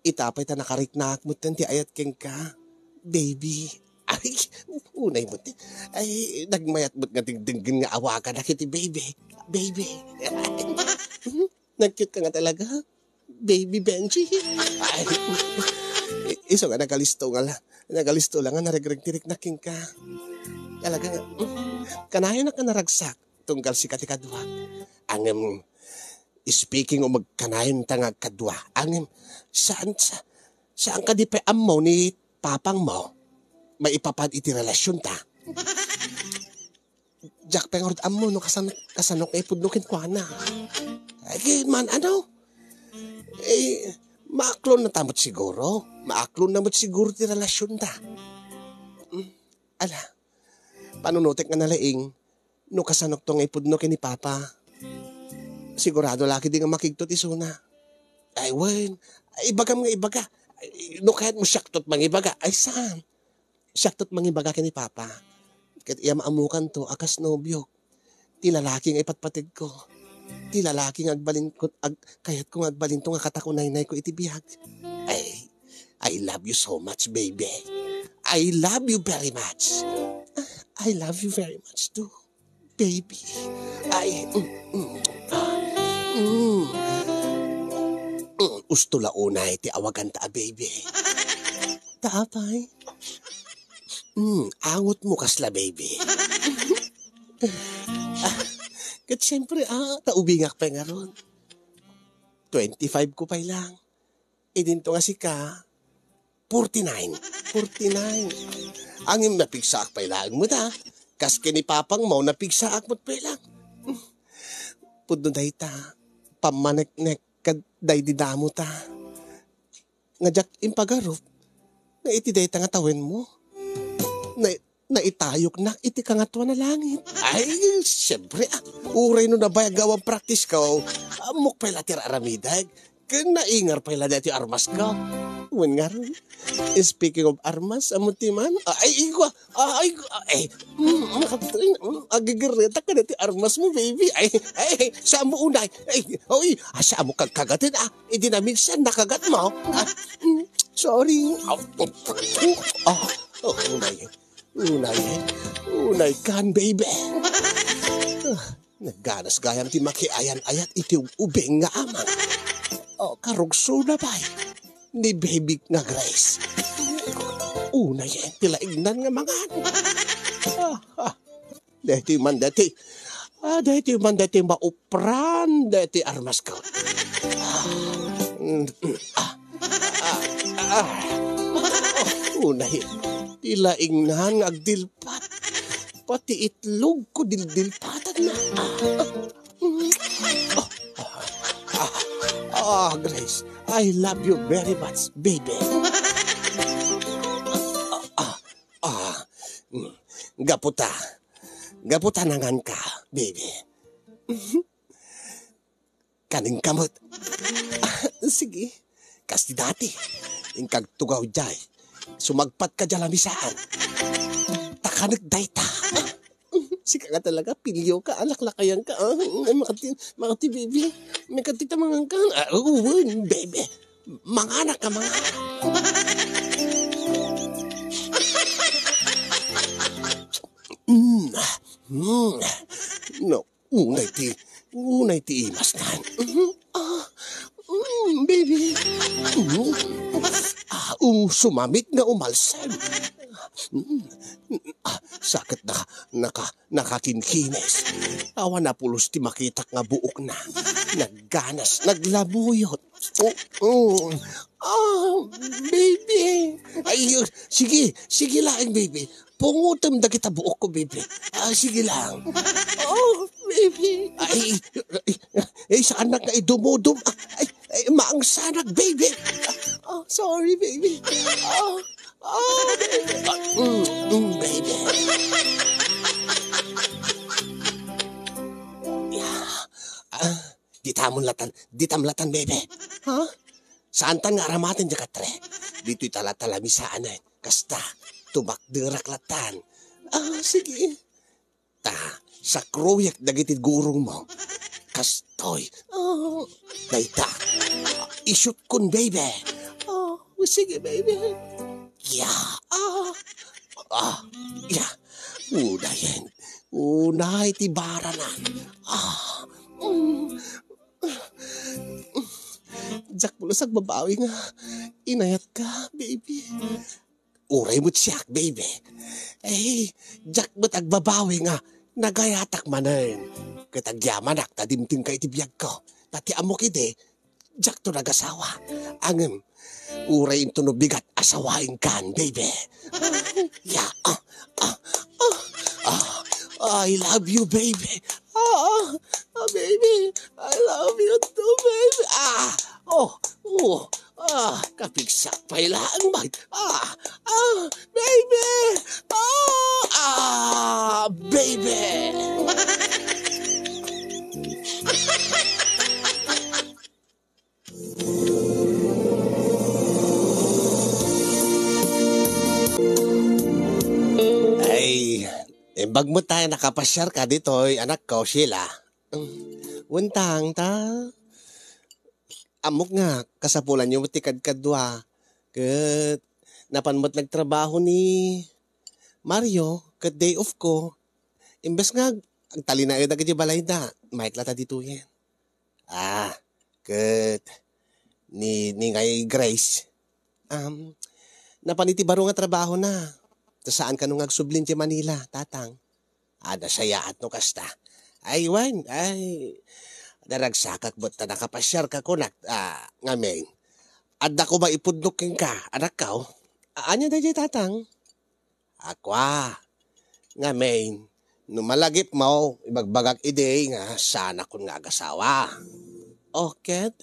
Ita pay ta nakariknaak metten ti ayat kenka, baby. Ay, unay met. Ay, nagmayat met nga dengdenggen nga awaganak iti baby. Baby. Nag-cute ka nga talaga, Baby Benji. Ay, isu nga nagalisto nga la, nagalisto la nga naregreg ti riknak kenka. Talaga nga, kanayonak nga naragsak tunggal sika ti kadua. Ngem, speaking of agkanayonta nga agkadua, ngem, saan, sa-, saan kadi pay ammo ni papangmo maipapan iti relasionta? Diak pay ngarud ammo no kasan-, kasano nga ipudno kenkuana. Ay, ket man, ano? Eh, maaklonnata met siguro. Maaklonna met siguro ti relasionta. Hmm, ala, panunotek nga nalaing no kasanokto nga ipudno ken ni Papa. Sigurado la ketdi nga makigtot isuna. Ay, wen. Ay, ibagam nga ibaga. Ay, no kayatmo, siakto ti mangibaga. Ay, saan? Siakto ti mangibaga ken ni Papa. Ket iya maamukanto a kas nobiok. Ti lalaki nga ipatpategko. Ti lalaki nga agbalinko, ag-, kayatko nga agbalinto nga katakunaynayko iti biag. Ay, I love you so much, baby. I love you very much. I love you very much too, baby. Ay, mm, mm, ah, mm. Mm, usto la unay ti awaganta a baby. Ta apay? Mm, angotmo kasla baby. Ah, ket siyempre, ah, ta ubingak pay ngarud. Twenty-five ko pay lang. Idinto nga sika, forty-nine. Forty-nine. Ngem napigsaak pay laeng met, a. Kas ken ni papangmo, napigsaak met pay laeng. Pudno dayta, pammaneknek kad daydi damota. Nga diak impagarup, nga iti dayta nga tawenmo. Na-, naitayoknak iti kangato a langit. Ay, siyempre, a. Uray no nabayag nga awan praktisko, ammok pay la ti ar-aramidek. Ken naingar pay la daytoy armasko. Wen ngarud, speaking of armas, ammo ti man? Ay, igwa! Ay, ay, mm, makapit-, mm, agigerretak kadaytoy armasmo, baby. Ay, ay, saan mo unay? Ay, oy, ah, saan mo kagkagaten, ah? Idi naminsan, nakagat mo. Ah, mm, sorry. Ah, oh, oh, oh, unay. Unay. Unay kan, baby. Ah, nagganas gayam ti makiayan-ayat iti ubing nga amang. O, karugsona pay ni baby nga Grace. Unayen ti laingnan nga mangan. Ah, ah. Daytoy man daytoy. Ah, daytoy man daytoy maupran daytoy armasko. Ah, mm, ah, ah, ah. Oh, unayen ti laingnan nga agdilpat. Pati itlog ko dildilpatanna. Ah, ah, mm, ah, ah, ah, Grace, I love you very much, baby. Ah, ah, mm, gapu ta. Gapu ta nanganka, baby. Kaninka met. Ah, sige. Kas ti dati. Inkagtugaw jay. Sumagpatka jay lamisaan. Takanek dayta. Sika nga talaga, pilyo ka, alaklakayan ka, ah. Ay, makati, makati, baby. Makati ta mangan ka. Ah, oo, baby. Manganak ka, manganak. Mm. Mm. No. Unay ti, unay ti imasnan. Mhm. Ah, mm, baby. Mm. Ah, um, sumamit nga umalsem. Mm. Ah, sakit na, naka, nakakinkinis. Awan a pulos ti makitak nga buokna. Nagganas, naglamuyot. Oh, oh. Ah, baby. Ay, sige, sige laeng, baby. Pungotem dagita buokko, baby. Ah, sige lang. Oh, baby. Ay, ay, ay, saanak nga idumudum. Ah, ay, ay, maangsanak, baby. Oh, sorry, baby. Oh, oh, baby. Ah, mm, mm, baby. Yeah. Ah, ditamon latan, ditam latan, baby. Ha? Saantan nga aramaten diay katre. Ditoy talatalamisaan. Kasta, tumakderak latan. Ah, sige. Ta, sakroyek dagiti gurongmo. Kastoy. Ah, dayta. Isutkon, baby. Ah, sige, baby. Ya, ah. Ah, ya. Unayen. Unay ti barana. Ah. Mm. Diak pulos agbabawi nga inayatka, baby. Uray met siak, baby. Eh, diak met agbabawi nga nagayatak manen. Ket agyamanak ta dimtengka iti biagko. Ta ti ammok idi, diakto nagasawa. Ngem, uray intono bigat a sawaenkan, baby. Ya, ah, ah, ah, ah, I love you, baby. Ah, ah, ah, baby, I love you too, baby. Ah, oh, oh, ah, kapigsak pay laeng, bay. Ah, ah, baby. Ah, ah, baby. Ay, imbag met ta nakapasiarka ditoy, anakko, Sheila. Wen tang, ta. Ammok nga, kasapulanyo met ti kadkadua. Ket, napan met nagtrabaho ni Mario, ket day off ko. Imbes nga, agtalinaedak iti balayda, maikla ta ditoyen. Ah, ket ni, ni ngay Grace, um, napan iti baro nga trabahona. Ta saan kano nga agsubli idiay Manila, tatang. Adda sayaat no kasta. Ay, wen, ay, naragsakak met ta nakapasiarka kunak, ah, ngamin. Adda ko maipudno kenka, anakko. A-, ania daydiay, tatang? Akua. Ngamin, no malagipmo, ibagbagak idi nga saanakon nga agasawa. O, ket?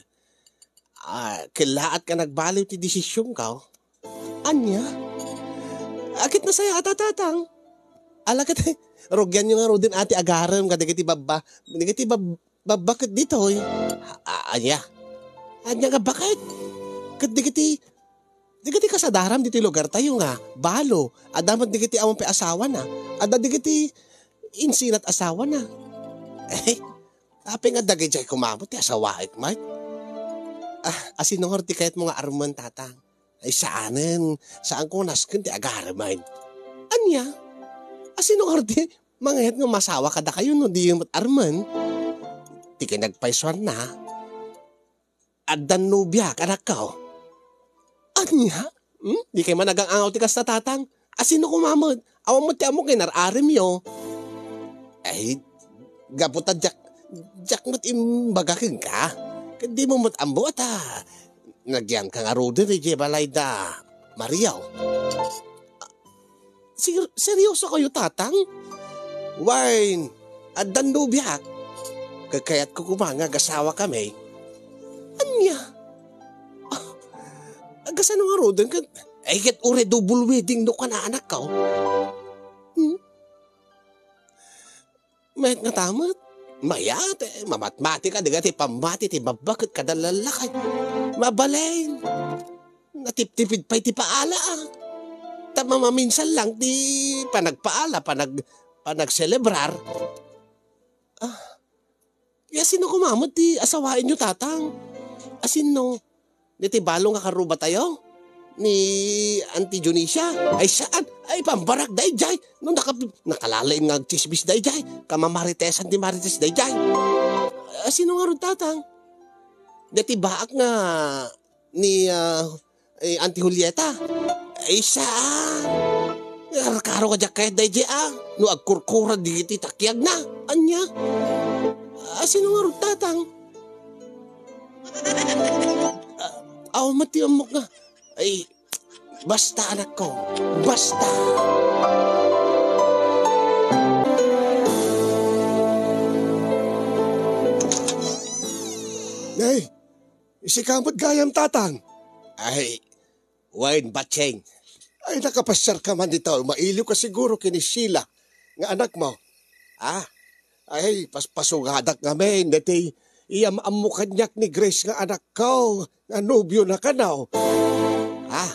Ah, kellaat nga nagbaliw ti desisionko. Ania? A, ket nasayaat, tatang. Ala ket, rugianyo ngaruden ti agarem kadagiti babba-, dagiti bab-, babba ket ditoy. A-, ania? Ania nga baket? Ket dagiti Dagiti kasadaram ditoy lugartayo nga balo, adda met dagiti awan pay asawana, adda dagiti insinat asawana. Eh, apay nga dagijay koma met ti asawaek met? Ah, asino ngarud ti kayatmo nga arumen, tatang? Ay, saanen. Saanko nasken ti agaramem. Ania? Asino ngarud ti mangayat nga masawa kadakayo no diyo met armen? Ti kinagpaysuanna, addan nobiak, anakko. Ania? Hmm? Dikay man agang-angaw ti kasta, Tatang. Asino koma met? Awan met ti ammok nga inar-arimyo. Ay, gapu ta diak, diak met imbaga kenka. Ket dimo met ammo ta nagyanka ngaruden idiay balay da Mario. Ser-, seryoso kayo, Tatang? Wen, addan nobiak. Kakayatko koma nga agasawakami. Ania? Ah, agasano ngaruden ket, ay, ket uray double wedding no kana, anakko. Hmm? Mayat ngata met. Mayat, eh, mamatmatika, di ka ti pammati ti babba ket kada lallaki. Mabalin. Natiptipid pay ti paala, ah. Ta mamaminsan lang ti panagpaala, panag-, panagselebrar. Ah, ya sino koma met ti asawaenyo, Tatang? Asino? Deti balo nga karrubatayo? Ni Auntie Dionisia? Ay, saan? Ay, pambarak daydiay. No, naka-, nakalalaing nga agtsismis daydiay. Kamamaritesan ti marites daydiay. Asino ngarud, Tatang? Deti baak nga ni, ah, eh, Auntie Julieta. Ay, saan? Arkaro ka diak kayat daydiay, ah. No agkurkura dagiti takiagna. Ania? Asino ngarud, Tatang? Ah, awan met ti ammok nga. Ay, basta, anakko. Basta. Ay, sika met gayam, Tatang. Ay, wen, Batcheng. Ay, nakapasiarka man dita, mailiwka siguro ken ni Sheila nga anakmo. Ah, ay, paspasungadak ngamin, deti iyam-ammo kaniak ni Grace nga anakko, nga nobiona kano. Ah,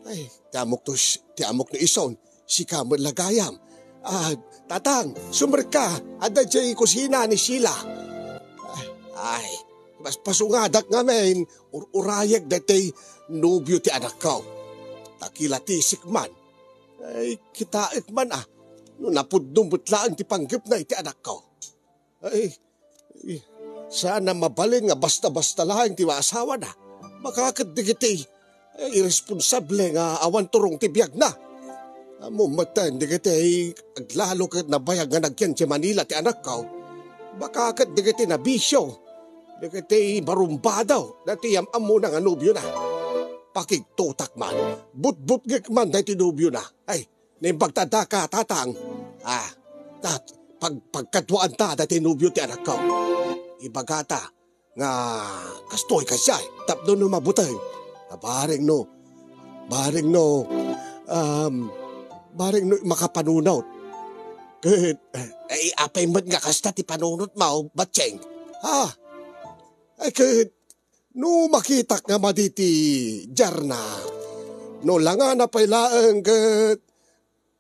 ay, ti ammok to, ti ammok no ison, sika met la gayam. Ah, Tatang, sumrekka, adda diay kusina ni Sheila. Ay, paspasungadak ngamin, ur-urayek deti nobio ti anakko. Ta kilatisek man. Ay, kitaek man, ah, no napudno met laeng ti panggepna iti anakko. Ay, ay, saan a mabalin nga basta-basta laeng ti maasawana. Baka ket dagiti, ay, irresponsable nga awan turong ti biagna. Ammom metten dagiti aglalo ket nabayag nga nagyan idiay Manila ti anakko. Baka ket dagiti nabisio, dagiti barumbado, dagiti yam-ammona nga nobiona. Pakigtotak man, butbutngek man daytoy nobiona. Ay, naimbag ta addaka, Tatang. Ah, tat-, pag-, pagkaduaanta daytoy nobio ti anakko. Ibagata nga kastoy kasdiay tapno no mabuteng. Ah, bareng no, bareng no, um, bareng no makapanunot. Ket, eh, apay met nga kasta ti panunotmo, Batcheng? Ha? Ay, ket, no makitak nga madi ti diarna, no langana pay laeng ket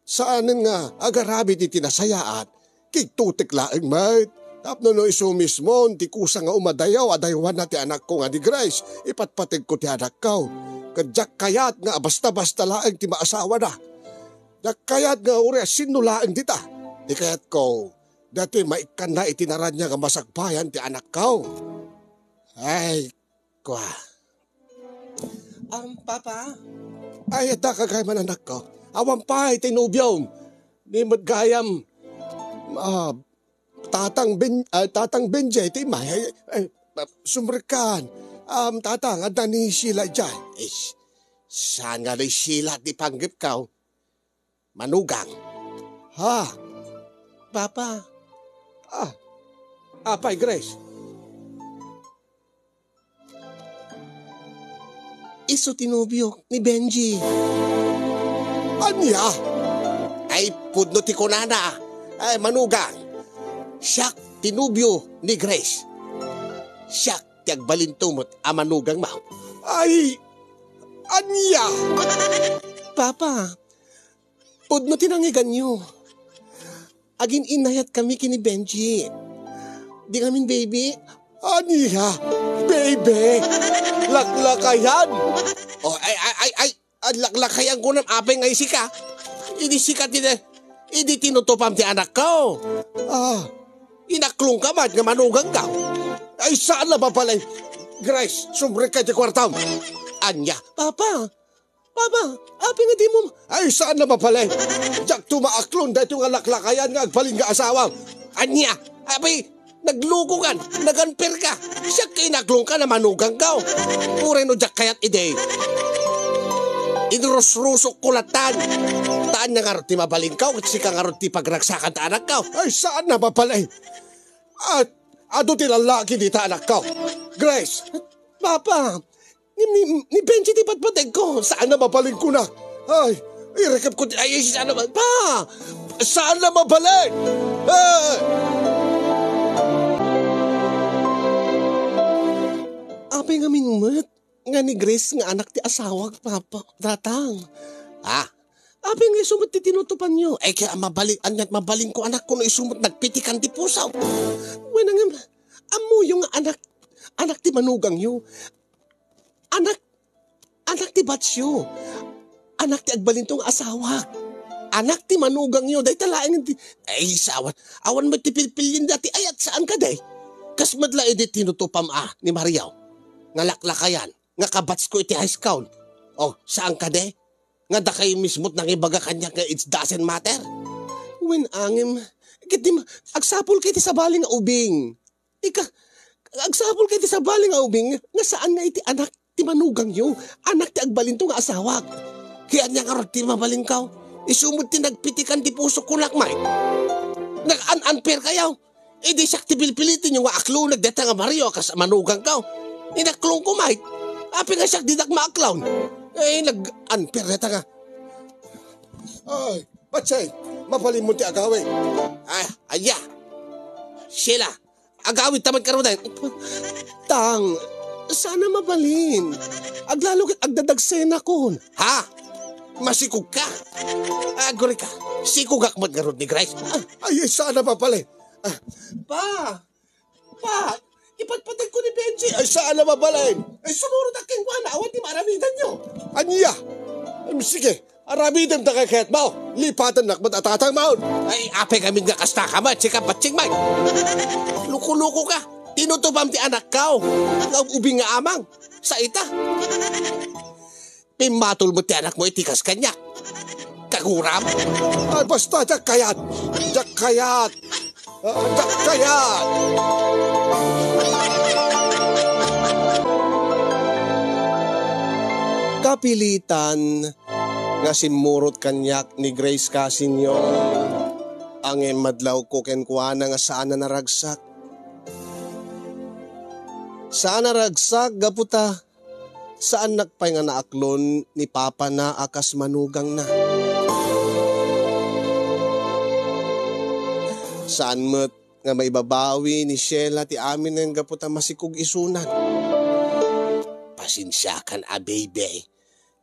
saanen nga agaramid iti nasayaat, kigtotek laeng met. Tapno no isu mismo ti kusa nga umadayaw a daywanna ti anakko nga ni Grace, ipatpategko ti anakko. Ket diak kayat nga basta-basta laeng ti maasawana. Diak kayat nga uray asino laeng dita. Ti kayatko, daytoy maikkanna iti naraniag a masakbayan ti anakko. Ay, kua. Am, Papa? Ay, adda ka gayam, anakko. Awan pay ti nobiom. Ni met gayam, ah, Tatang Ben-, ah, Tatang Benjay, ti may, ay, ay, ah, sumrekkan. Am, Tatang, adda ni Sheila idiay. Is, saan nga ni Sheila ti panggepko? Manugang. Ha? Papa. Ah. Apay, Grace? Isu ti nobiok ni Benji. Ania? Ay, pudno ti kunana. Ay, manugang. Siak ti nobio ni Grace. Siak ti agbalinto met a manugangmo. Ay, ania? Papa, pudno ti nangngeganyo. Agin-innayatkami ken ni Benji. Di ngamin baby. Ania? Baby? Laklakayan? Oh, ay, ay, ay, ay! Ah, laklakayan kunam, apay nga isika? Idi sika ti na-, Idi tinutupam ti anakko. Ah, inaklongka met nga manugangko. Ay, saan a mabalin. Grace, sumrekka iti kuartom. Ania? Papa, Papa, apay nga dimo? Ay, saan a mabalin. Diakto maaklon daytoy nga laklakayan nga agbalin nga asawam. Ania? Apay, naglukoka, nag-unfairka. Siak nga inaklongka nga manugangko. Uray no diak kayat idi, inrusrusokko latta. Ta ania ngarud ti mabalinko, ket sika ngarud ti pagragsakan ta anakko. Ay, saan a mabalin. At adu ti lallaki dita anakko. Grace. Papa, ni, ni, ni Benji ti patpategko. Saan a mabalin kuna. Ay, irikep ko ti, ay, saan a ma-, pa! Saan a mabalin? Ay! Apay ngamin met nga ni Grace nga anak ti asawak, Papa, Tatang. Ah, apay nga isu met ti tinutupanyo? Ay, kaya mabalin, aniat mabalinko anakko no isu met nagpitikan ti puso. Wen, ngem, ammoyo nga anak, anak ti manugangyo. Anak, anak ti batchyo. Anak ti agbalinto nga asawak. Anak ti manugangyo. Dayta laeng ti, ay, sawan. Awan met ti pilpilien dati ayat saan kadi. Kas met la idi tinutupam a ni Mario. Nga laklakayan. Nga kabatchko iti high school. Oh, saan kadi? Nga dakay mismo ti nangibaga kaniak nga it doesn't matter. Wen, ngem, ket di ma-, agsapulka iti sabali nga ubing. Ika, agsapulka iti sabali nga ubing nga saan nga iti anak ti manugangyo, anak ti agbalinto nga asawak. Kaya ania ngarud ti mabalinko? Isu met ti nagpitikan ti pusok kunak met. Nag-un-unfairkayo. Idi siak ti pilpilitanyo nga aklonek dayta nga Mario a kas manugangko. Inaklongko met. Apay nga siak dinak maaklon? Eh, nag-unfair dayta nga. Ay, Patsy, mabalinmo ti agawid. Ah, aya. Sheila, agawidta met ngaruden. Tang, saan a mabalin. Aglalo ket agdadagsenakon. Ha? Masikogka? Agurayka, sikogak met ngarud ni Grace. Ah, ay, saan a mabalin. Ah, pa! Pa! Ipatpategko ni Benji. Ay, saan a mabalin. Ay, sumurodak kenkuana, awan ti maaramidanyo. Ania? Em, sige, aramidem dagiti kayatmo. Lipatennak met a tatangmo. Ay, apay ngamin nga kasta ka met, sika Patsy met. Loko-lokoka. Tinutupam ti anakko. Nga ubing nga amang. Sa ita. Pimmatol met ti anakmo iti kas kaniak. Kaguram? Ay, basta, diak kayat. Diak kayat. Ah, diak kayat. Kapilitan nga simmurot kaniak ni Grace Casinio. Ngem madlawko kenkuana nga saan a naragsak. Saan a naragsak gapu ta saannak pay nga naaklon ni papana a kas manugangna. Saan met nga maibabawi ni Sheila ti aminen gapu ta masikog isunan. Pasensiakan a, baby,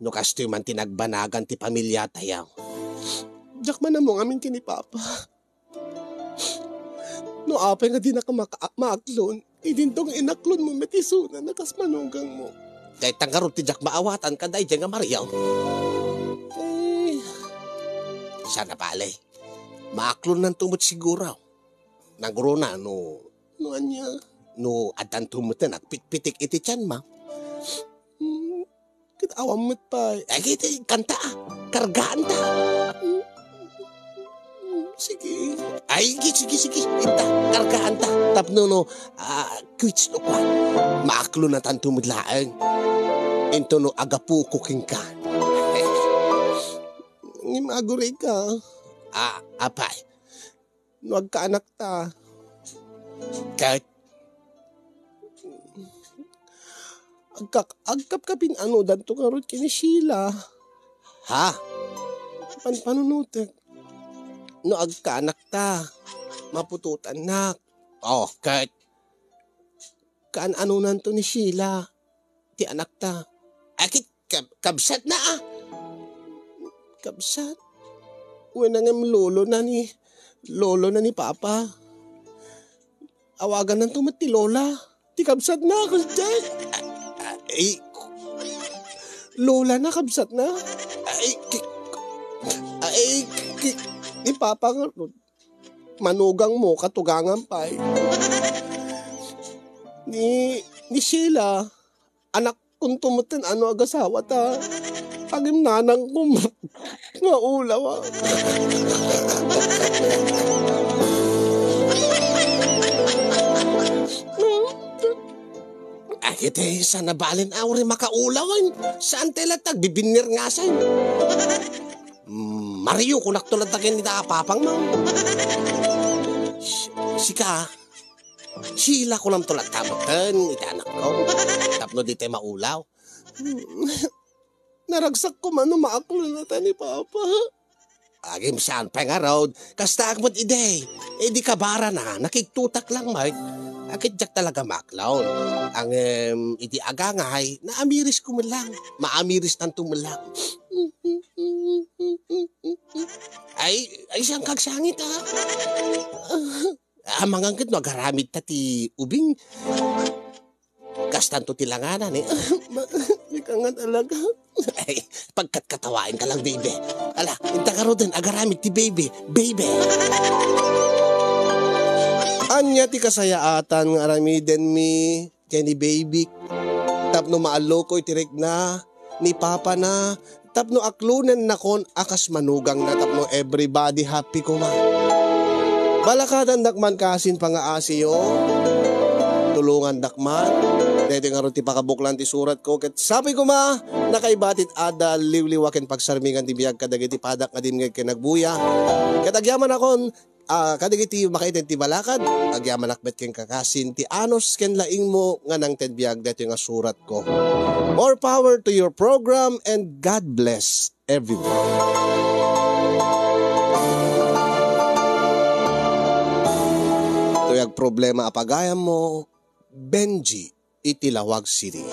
no kastoy man ti nagbanagan ti pamiliatayo. Diak man ammo amin ken ni Papa. No apay nga dinak maka-, maaklon, idinto nga inaklonmo met isunan a kas manugangmo. Dayta ngarud ti diak maawatan kadaydiay nga Mario. Eh, saan a bale. Maaklonnanto met siguro. Nangruna no, no ania? No addanto met nagpitpitik iti tianmo. Hmm, ket awan met pay. Ay, iti kanta, ah. Kargaanta. Hmm, hmm, sige. Ay, sige, sige, sige. Ita, kargaanta. Tapno no, ah, quits no kwa. Maaklonnatanto met laeng. Intono agapuko kenka. Ngem agurayka. Ah, apay. No agkaanakta. Ket? Agkak-, agkapkapin-anodanto ngarud ken ni Sheila. Ha? Pan-, panunotek. No agkaanakta, maputotannak. Oh, ket? Kaan-anonanto ni Sheila ti anakta. Ay, ket kab-, kabsatna, ah. Kabsat? Wen, ngem lolona ni, lolona ni Papa. Awagananto met ti lola. Ti kabsatna, kusdiay. Ay, lolana, kabsatna. Ay, ki-, ay, ki-, ni Papa nga, manugang mo, katugangan pay. Ni, ni Sheila, anak kunto metten ano agasawa ta. Agim nanang ko nga ulaw, ah. Ay, iti sa nabalin, awri makaulaw, ay. Saan tayo latag? Bibinir nga, say. Mm, Mario, kunak to latag ni ta papang mo. Si-, sika, Sheila, kunam to latag mo, ten, iti anak ko. Tapno di tayo maulaw. Naragsak ko man no maaklo na ta ni Papa. Agim saan pay ngarud, kasta agmat idi. Idi kabarana, nakigtutak lang, Mark. Akit diak talaga maklaw. Ang, em, iti agangay, naamiris ko man lang. Maamiris tanto man lang. Ay, ay, saan kagsangit, ha? Amangan ket no agaramid ta ti ubing. Kastanto ti langanan, eh. Di ka nga talaga. Ay, pagkatkatawain ka lang, baby. Ala, inta ka ruden, agaramid ti baby. Baby. Anya ti kasayaatan nga aramiden mi, Jenny baby. Tapno maalluko iti rikna, ni papa na, tapno aklonennakon a kas manugang na, tapno everybody happy koma. Balakadandak man kasin pangaasiyo, tulongandak man. Daytoy ngarud ti pakabuklan ti surat ko, ket sapay koma, nakaibatit adda liwliwa ken pagsarmingan ti biag kadagiti padak nga dimngeg ken nagbuya. Ket agyamanakon, ah, kadagiti makaitid ti balakad, agyamanak met ken kakasin ti anus ken laingmo nga nangted biag daytoy nga surat ko. More power to your program and God bless everyone. Tuyag problema a pagayammo, Benji iti Lawag City.